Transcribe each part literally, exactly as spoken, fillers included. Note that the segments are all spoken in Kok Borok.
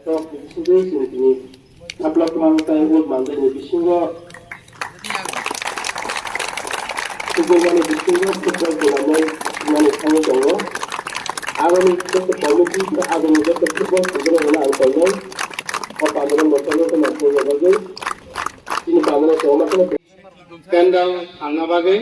Bisingtwi chwng tini Sabla Kwrwng tei Ul Mandirni bisingo, Kubun mani bisingo football tournament mani thangwi tongo. Aboni joto committee tei aboni joto football tournament rwna ang tongnai. O pandora motorno khe naisingna bagwi chini pandora tongma kheno. Pandal thangna bagwi.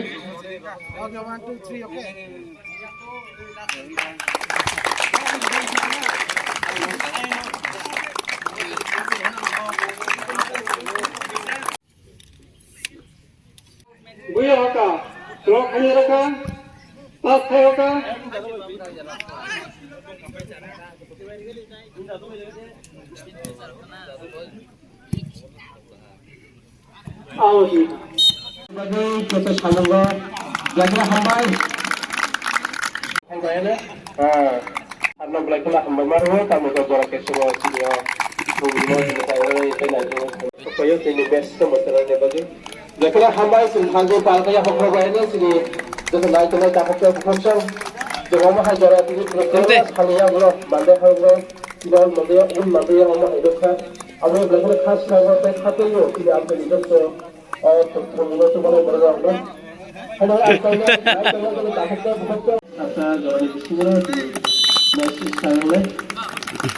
Buya hoka, trok khani raka, pas khai hoka. Aw, hi. Bagwi joto samungo, jagra hambai. Hambai ne? Ah, arno belai kheno hambai maro, tamo to borok ke subo sini o. Bumino sini tai oi, tai nai to. Koyo sini best to masala ne bagwi. Jagra hambai sini thango palka ya hokro bai ne sini. Joto nai to nai ta hokro hokro. Joto ma ha jora tini. Ante. Sani ya bro, mande ha bro. Sini mande ya, un mande ya ma ha dokha. Abo belai kheno khas na tei khatungno tini amtani joto, o, thumno tubano borok rok no. Hello, ang khaina, ang khaina, ang khaina, ang khaina. Sasa jorani bisingo tini message khainai.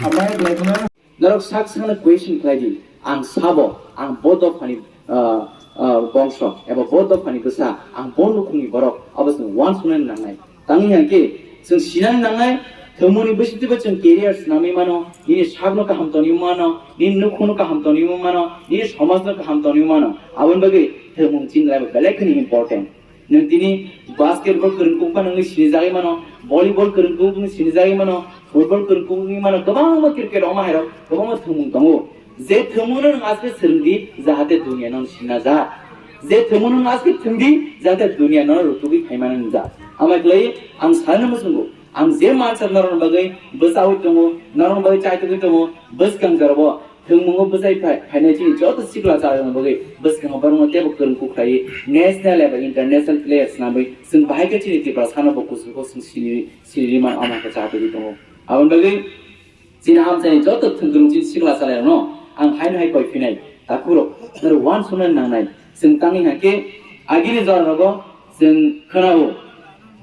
Amai belai kheno. Norok sak sakno question khlai di, ang sabo, ang bo dophani, ah, ah, bongso, eba bo dophani bwsa, ang bo nukhungni borok, abo chwng uansuknani nangnai. Tangwi hwnkhe chwng sinani nangnai, thwngmungni bisingtwibo chwng career swnamwi mano, nini sakno kaham tonwi mano, nini nukhungno kaham tonwi mano, nini somajno kaham tonwi mano. Aboni bagwi thwngmung chini life-o belai kheno important. Nwng tini basketball kwrwngkukma nungwi sinijagwi mano, volleyball kwrwngkukma nungwi sinijagwi mano, football kwrwngkukma nungwi mano, kwbangma cricket wngma hairok kwbangma thwngmung tongo. Je thwngmungno nwng aske swrwng di, jahate duniya nono sinna ja. Je thwngmungno nwng aske thwng di, jahate duniya nono rutugwi phaimani wngjak. Amai kwlai ang salno muchungo, ang je mansa norokni bagwi bwchaui tongo, norokni bagwi chaitugwi tongo, bwskang jorabo thwngmungo bwchai phai-, phainai chini joto sikla chalairokni bagwi bwskango borokno teibo kwrwng kuk khlaiwi national eba international players swnamwi chwng bahai khe chini Tiprasano bo kuchuk khe chwng sini, sini rima ama khe chatugwi tongo. Aboni bagwi chini amchaini joto thwngkwrwng chini sikla chalairokno ang haino hai koi phinai, takhurok, norok uansuknani nangnai. Chwng tangwi hwnkhe agini jorarogo chwng khwnao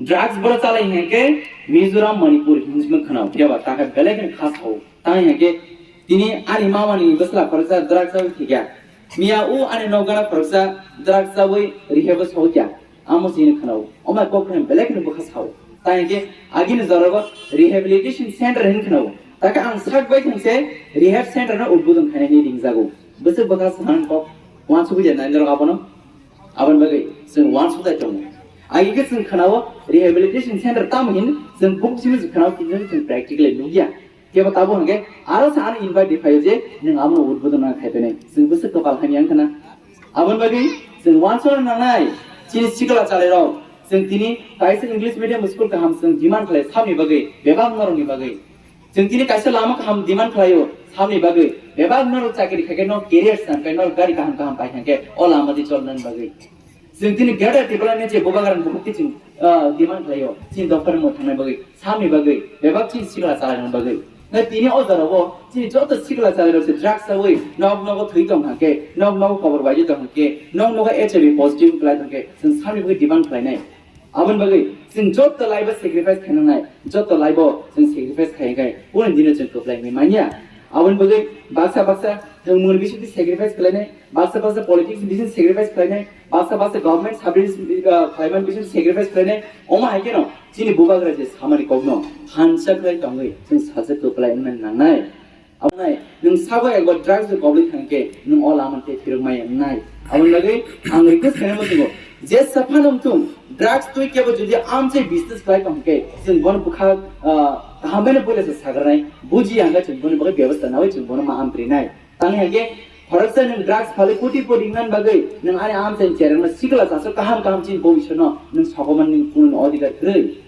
drugs boro chalai hwnkhe Mizoram, Manipur hinwi khwnao, phiya ba takha belai kheno kha sao. Tangwi hwnkhe tini ani mamani bwsla khoroksa drugs o thwikya. Miya o ani nokgana khoroksa drugs chawi rehab o sokya. Amo chini khwnao. Omai kok kheno belai kheno bwkha sao. Tangwi hwnkhe agini jorago rehabilitation center hin khwnao. Takhe ang sak bai thangse rehab center no udbodon khainani ringjago. Bwswk bwkha san kok uansugwi ya nai norok abono. Aboni bagwi chwng uansukjak tongo. Agikhe chwng khwnao rehabilitation center tamo hin chwng buk simi se khwnao kintu chwng practically nukya. Kebo tabuk hwnkhe aro sa ano invite riphaio je nwng abono udbodon nang khai phainai. Chwng bwswk kwpal hamya wngkha na. Aboni bagwi chwng uansukna nangnai chini sikla chalairok. Chwng tini kaisa English medium school kaham chwng demand khlai samni bagwi, bebak norokni bagwi. Chwng tini kaisa lama kaham demand khlaio samni bagwi, bebak norok chakri khaikhe, norok career swnam khe, norok gari kaham kaham pai thangkhe o lama di cholnani bagwi. Chwng tini Greater Tipraland ni je bubagrani bukhuk twi chwng, ah, demand khlaio, chini dopharni mwthangna bagwi, samni bagwi, bebak chini sikla chalairokni bagwi. Na tini o jorao chini joto sikla chalairok se drugs chawi nok nogo thwi tong thangkhe, nok nogo kobor baidi tong thangkhe, nok nogo H I V positive khlai thangkhe, chwng samni bagwi demand khlainai. Aboni bagwi chwng joto life o sacrifice khainangnai, joto life o chwng sacrifice khainai, uni dino chwng kwplai wngwi manya. Aboni bagwi baksa baksa thwngmungni bisingtwi sacrifice khlainai, baksa baksa politics ni bisingtwi sacrifice khlainai, baksa baksa government service, ah, khlaimani bisingtwi sacrifice khlainai. Omo hai kheno chini bubagra je samani kokno thansa khlai tongwi chwng sajak kwplai wngna nangnai. Abonai nwng sabo ekbar drugs ni kobli thangkhe nwng o lama tei phirok maya wngnai. Aboni bagwi ang request khainai muchungo, jesa phano wngthung, drugs twi kebo jodi amchai business khlai tongkhe chwng bono bwkha, ah, kaham bai no puila se sagranai, buji ya hwnkhe chwng boni bagwi bebostha nawi chwng bono ma amtrinai. Tangwi hwnkhe khoroksa nwng drugs phalwi koti poti wngmani bagwi nwng ani amchaini cherengno sikla chasok kaham kaham chini bobiswtno nwng sokomani nwng kununi odhikar kwrwi.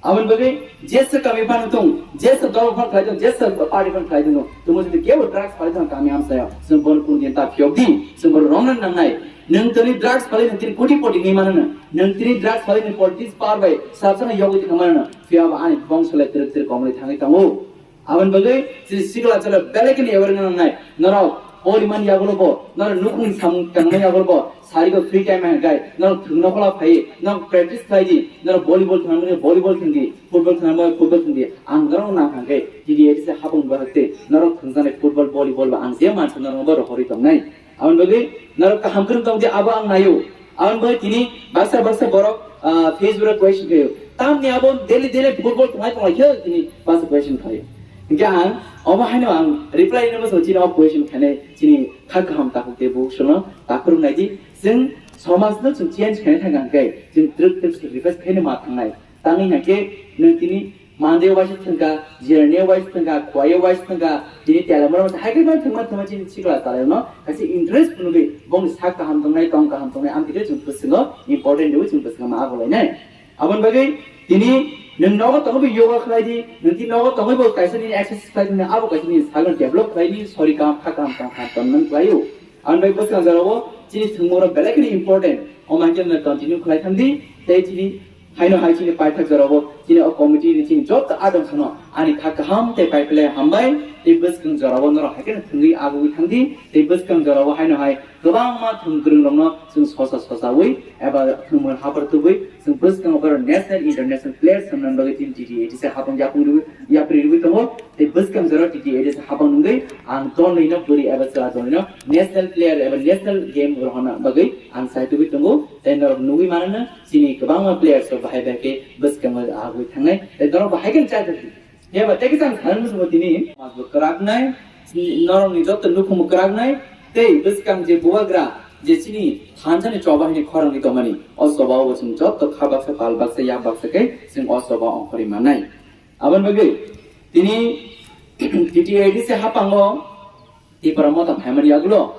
Aboni bagwi jesa kami phano tong, jesa dol phano khlai tong, jesa party phano khlai tong, tongmo jodi kebo drugs phalai tong kami amchaio, chwng bono kunu din ta phiyok di, chwng bono romna nangnai. Nwng tini drugs phalai nwng tini koti poti wngwi mano, nwng tini drugs phalai nwng politics power bai sabsano yogwi thangmano, phiya ba ani bongso le twrwk twrwk komorwi thangwi tongo. Aboni bagwi chini sikla chwla belai kheno aware wngna nangnai. Norok poriman yagulo bo, norok nukhung samung tangma yagulo bo, sarigo free time hai kai, norok thwngno khola phai, norok practice khlai di, norok volleyball thwngna mani volleyball thwng di, football thwngna mani football thwng di. Ang norok nang hang khe T D A D C hapung bahak tei norok thwngjaknai football, volleyball ba ang je mansa norok bo rohorwi tongnai. Aboni bagwi norok kaham kwrwng tong di, abo ang naio. Aboni bagwi tini baksa baksa borok, ah, Facebook o question khaio. Tamni abo daily daily football tongnai tonglai khe tini baksa question khaio. Hinkhe ang omo haino ang reply rwna muchungo chini o question khainai chini kha kaham takhuk tei bukhuk songno takhuk rwng nai di. Chwng somajno chwng change khainai thang hwnkhe chwng twrwk twrwk sacrifice khaino ma thangnai. Tangwi hwnkhe nwng tini Monday waisa thwngkha, Jernia waisa thwngkha, Khwaya waisa thwngkha, tini Telamura waisa hai khe thwngma thwngma chini sikla chalaino kaisa interest phunugwi bongni sak kaham tongnai, tong kaham tongnai, amtwi khe chwng bwswngo important rwui chwng bwswngo ma agulainai. Aboni bagwi tini nwng nogo tongwi bo yoga khlai di, nwng tini nogo tongwi bo kaisa nini exercise khlai di, abo kaisa nini sakno develop khlai di, sori kaham, kha kaham, tong kaham tongmani khlaio. Aboni bagwi bwskang jorao chini thwngmung rok belai kheno important. O mankhe no continue khlai thang di, tei chini haino hai chini paithak jorao chini o committee ni chini joto adong sano ani kha kaham tei pai phlai hambai tei bwskang jorao norok hai kheno thwngwi agugwi thang di tei bwskang jorao haino hai kwbangma thwng kwrwng rokno chwng sosa sosawi eba thwngmung hapar tubui chwng bwskango borok national international players samnani bagwi chini T T A D C hapang yapung rwui yapri rwui tongo. Tei bwskang jora T T A D C hapang nungwi ang tonwi no bwrwi eba chwla tonwi no national player eba national game rohorna bagwi ang sai tubui tongo. Tei norok nugwi mano no chini kwbangma players rok bahai bahai khe bwskango agwi thangnai. Tei norok bahai khe chai tongdi. Phiya ba tei kisa ang sana muchungo tini mas bo kwrak nai, norok ni joto nukhung bo kwrak nai. Tei bwskang je bubagra je chini thansa ni choba hwnwi khorang ni tongmani o choba o bo chwng joto kha baksa pal baksa yak baksa khe chwng o choba ongkhorwi mannai. Aboni bagwi tini T T A D C hapango Tipra Motha phaimani yagulo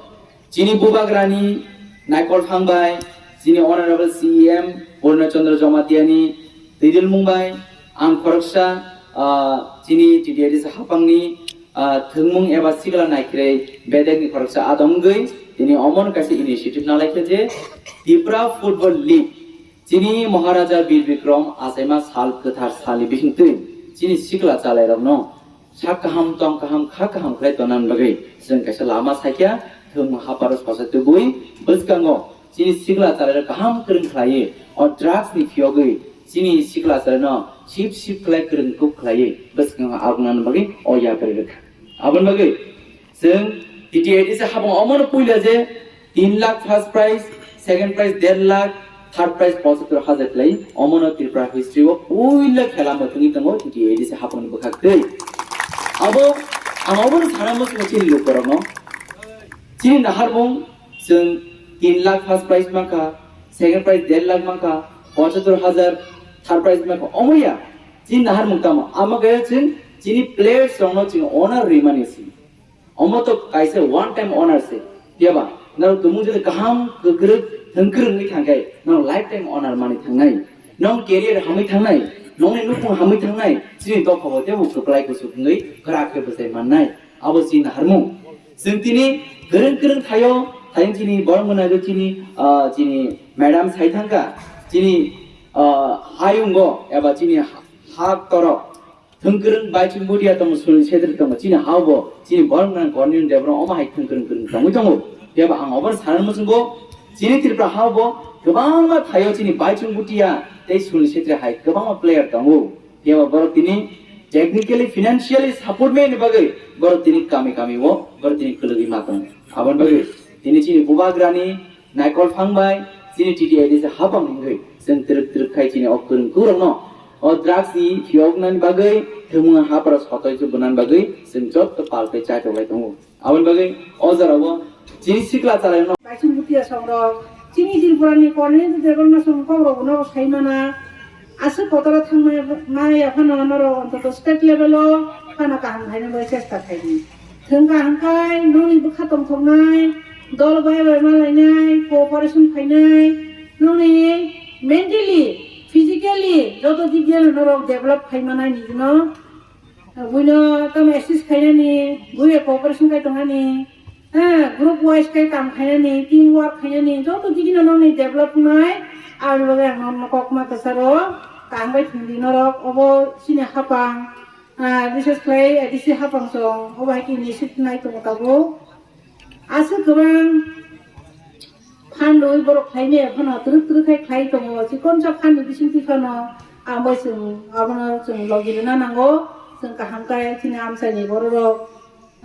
chini bubagrani naikolthang bai chini Honorable C E M Purna Chandra Jamatia ni twidulmung bai ang khoroksa, ah, chini T T A D C hapangni, ah, thwngmung eba sikla naikhwrwi bedekni khoroksa adong wngwi tini omono kaisa initiative nalaikha je Tipra Football League. Chini Maharaja Bir Bikram achaima sal kwthar salni bisingtwi chini sikla chalairokno sak kaham, tong kaham, kha kaham khlai tonani bagwi chwng kaisa lama saikha, thwng haparo sosa tubui bwskango chini sikla chalairok kaham kwrwng khlaiwi o drugs ni phiyogwi chini sikla chalairokno sip sip khlai kwrwng kuk khlaiwi bwskango agunani bagwi o yapri rwkha. Aboni bagwi Chwng T T A D C hapang omono puila je tin lakh first prize, second prize der lakh, third prize pochottor hajar khlai, omono Tripura history o puila khela mwthangwi tongo T T A D C hapangni bwkhak twi. Abo ang obono sana muchungo chini lukurokno. Chini naharmung chwng tin lakh first prize mankha, second prize der lakh mankha, pochottor hajar third prize mankha. Omoya chini naharmung tamo? Amo khe chwng chini players rokno chwng honor rwimani si. Omo to kaisa one time honor se. Phiaba norok tumung jodi kaham kwkrwk thwngkwrwng wngwi thangkhe norok lifetime honor manwi thangnai. Nong career hamwi thangnai, nongni nukhung hamwi thangnai, chini dophabo teibo kwplai kuchuk wngwi kwrak khe bwchai mannai. Abo chini naharmung. Chwng tini kwrwng kwrwng thaio, thaini chini borok mwnai chini, ah, chini madam sai thangkha, chini, ah, hayungo eba chini ha-, hak torok. Thwngkwrwng bai chwng budia tongo, Sunil Chhetri tongo, chini hao bo, chini borok nang Kornil Debbarma omo hai thwngkwrwng kwrwng tongwi tongo. Phiaba ang obono sana muchungo, chini Tripura hao bo kwbangma thaio chini bai chwng budia tei Sunil Chhetri hai kwbangma player tongo. Phiaba borok tini technically, financially support mani bagwi borok tini kami kami o borok tini kwlwgwi ma tongo. Aboni bagwi tini chini bubagrani Naikol phang bai chini T T A D C hapang wngwi chwng twrwk twrwk khai chini o kwrwng kwrwngno o drugs ni phiyoknani bagwi thwngmung hapra sotoi se bwnani bagwi chwng jotto pal khe chaitok lai tongo. Aboni bagwi o jorao chini sikla chalairokno Baising Bhutia songrok chini Tripura ni Kornil Debbarma song kok rok no sai mana. Aswk kotoro thangmaya phano norok ontoto state level o phano kaham khaina bai chesta khaidi. Thwng kaham khai nokni bwkha tongthoknai, dol bai bai malainai, cooperation khainai, nokni mentally, physically joto dik diya norok develop khai manai nini no. Buino tamo assist khainani, buino cooperation khai tongnani, ha, group wise khai kam khainani, team work khainani, joto digino nokni develop wngnai, aboni bagwi ang nokno kokma kwcharo, kaham bai thwngdi norok, obo chini hapang, Ah, bises khlai A D C hapang song obo hai khe initiative nai tongo tabuk. Aswk kwbang phan rwui borok khlaimaya phano twrwk twrwk khai khlai tongo. Chikonsa phan ni bisingtwi phano ang bai chwng abono chwng logi rwna nango. Chwng kaham khe chini amchaini bororok,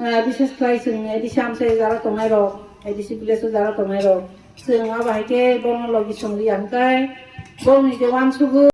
ah, bises khlai chwng A D C amchai jara tongnairok, A D C village o jara tongnairok. Chwng abo hai khe bono logi song ri ang khe bongni je uansukgo.